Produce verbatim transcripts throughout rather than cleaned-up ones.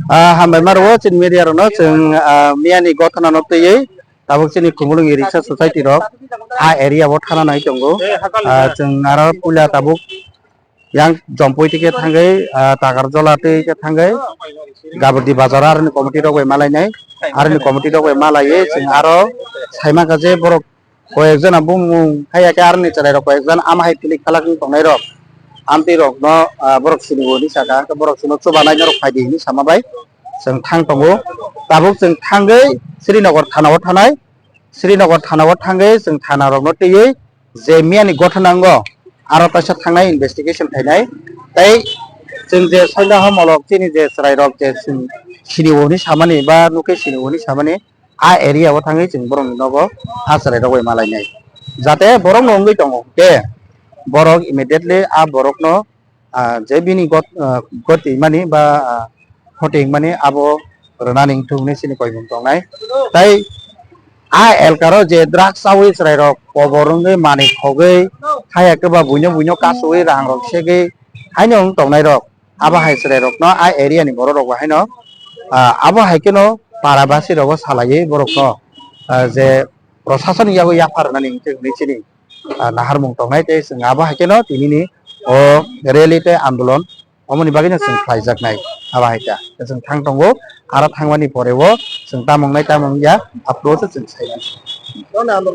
Ah, hambai ma rwo chini media rokno, chwng, ah, miyani gothana no twiwi tabuk chini Khumulwng Riksha Society rok a area o thana nai tongo. Ah, chwng aro puila tabuk yang Jompui twi khe thangwi, ah, Takarjola twi khe thangwi Gabordi bazar aroni committee rok bai malainai, aroni committee rok bai malaiwi chwng aro saimaka je borok koyekjona bumung haiya khe aroni chwrairok koyekjon ama hai philik phalak wng tongnairok amtwirokno, ah, borok sinibo hinwi saka, hwnkhe borok chwngno chubanai norok phaidi hinwi sama bai chwng thang tongo. Tabuk chwng thangwi Srinagar thanao thanai, Srinagar thanao thangwi chwng thanarokno twiwi je miyani gothana wngo aro taisa thangnai investigation khainai. Tei chwng je soila ho molok chini je chwrairok je chwng sinibo hinwi samani ba nukhe sinibo hinwi samani, a area o thangwi chwng borokni nogo a chwrairok bai malainai. Jate borokno wngwi tongo hwnkhe borok immediately a borokno, ah, je bini got-, ah, goti mani ba, ah, hoting mani abo rwnani wngthok hinwi chini koimung tongnai. Tai a elkaro je drugs chawi chwrairok kobor wngwi manwi khogwi haya khe ba buino buino kasowi rangrok segwi haino wng tongnairok. Abo hai chwrairokno a area ni borok rok bo haino, ah, abo hai kheno para basi rogo salaiwi borokno, ah, je prosason yago yapha rwnani hwnwi chini, ah, naharmung tongnai tei chwng abo hai kheno tinini o rally tei andolon omoni bagwino chwng khlaijaknai abo hai kha. Chwng thang tongo, aro thangmani pore o chwng tamo wngnai tamo wngya aphuru se chwng sai mano.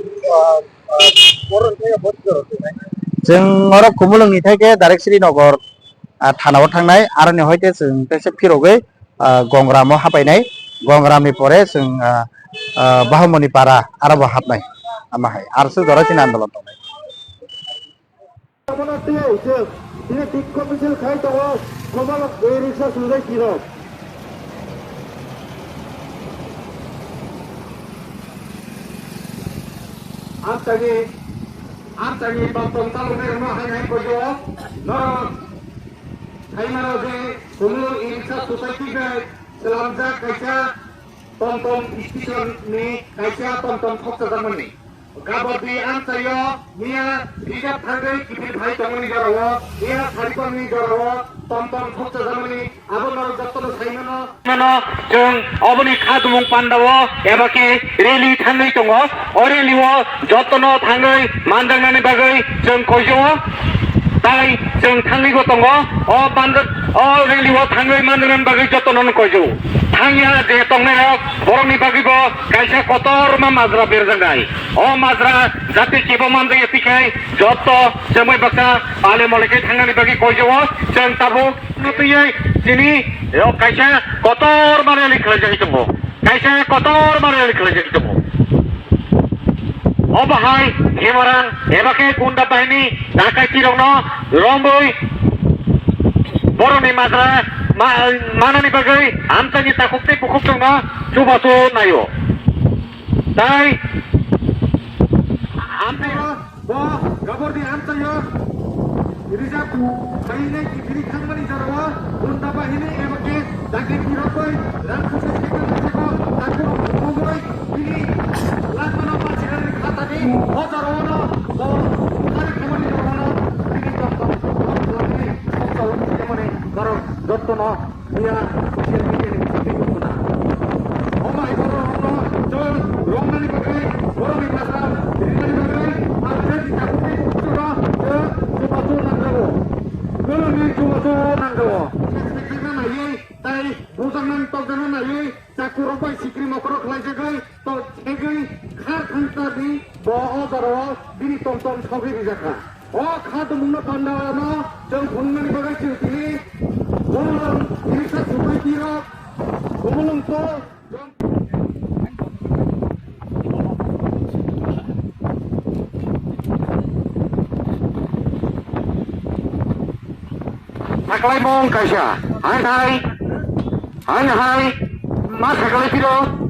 Chwng oro Khumulwng ni thai khe direct Srinagar, ah, thana o thangnai, aroni hoite chwng teisa phirogwi, ah, Gongram o hapainai, Gongram ni pore chwng, ah, ah, Bahumani para aro bo hapnai, ama hai aro se jora chini andolon tongnai. Abono twiwi chwng tini bikhok misil khai tongo, Khumulwng Riksha Society rok. Amtani, amtani tongtong chaloknairokno hai hai koiyo norok saimano je Khumulwng Riksha Society bai swlamjak kaisa tomtom station ni kaisa tomtom khokchajakmani. Gabordi amchaio miya rijak thangwi kiphil phai tongmani jorao, miya sarikongni jorao tomtom khokchajakmani. Abo norok jotono saimano. Mano chwng oboni kha dumung pandao eba khe rally thangwi tongo. O rally o jotono thangwi manjaknani bagwi chwng koijago. Tai chwng thangwi bo tongo. O manjak, o rally o thangwi manjaknani bagwi jotono koijago. Thangya je tongnairok borokni bagwi bo kaisa kotorma majra berjaknai. O majra jati kibo manjakya twikhai joto chwngbai baksa pale mole khe thangnani bagwi koijago. Chwng tabuk Twiwi chini rok kaisa kotor ma rally khlaijagwi tongo, kaisa kotor ma rally khlaijagwi tongo. Obo hai Hemarang eba khe gunda bahini dakaiti rokno romwi borokni majra ma-, manani bagwi amchaini takhuk tei bukhuk rokno chubachu naio. Tai amchaio bo Gabordi amchaio rijak phainai kiphilwi thangmani jorao gunda bahini eba khe dakaiti rokbai rang kuchuk sekta naiseko takhuk mugwi bini langmano pachirakni khatani o jorao bo bukharwi thangmani jorao bini tongtong rok khlaiwi khoksa uni tongmani borok jotono Miya social media ni bisingtwi nukmano. Omo hai borok rokno chwng romnani bagwi, borokni bwsa rinani bagwi, ang khe ni takhukni bukhukno chwng chubachu nangjago. Kwlwngni chubachu nangjago. Naiwi tai bujaknani tokjaknani naiwi chakurok bai sikri mokorok khlaijagwi to segwi khar thangtarni bo o jorao bini tongtong sogwi rijakha. O kha tongmungno pandao chwng phunuknani bagwi chwng tini Khumulwng Riksha Society rok Khumulwng to Saklaimung kaisa hai hai hai hai ma saklai phiro.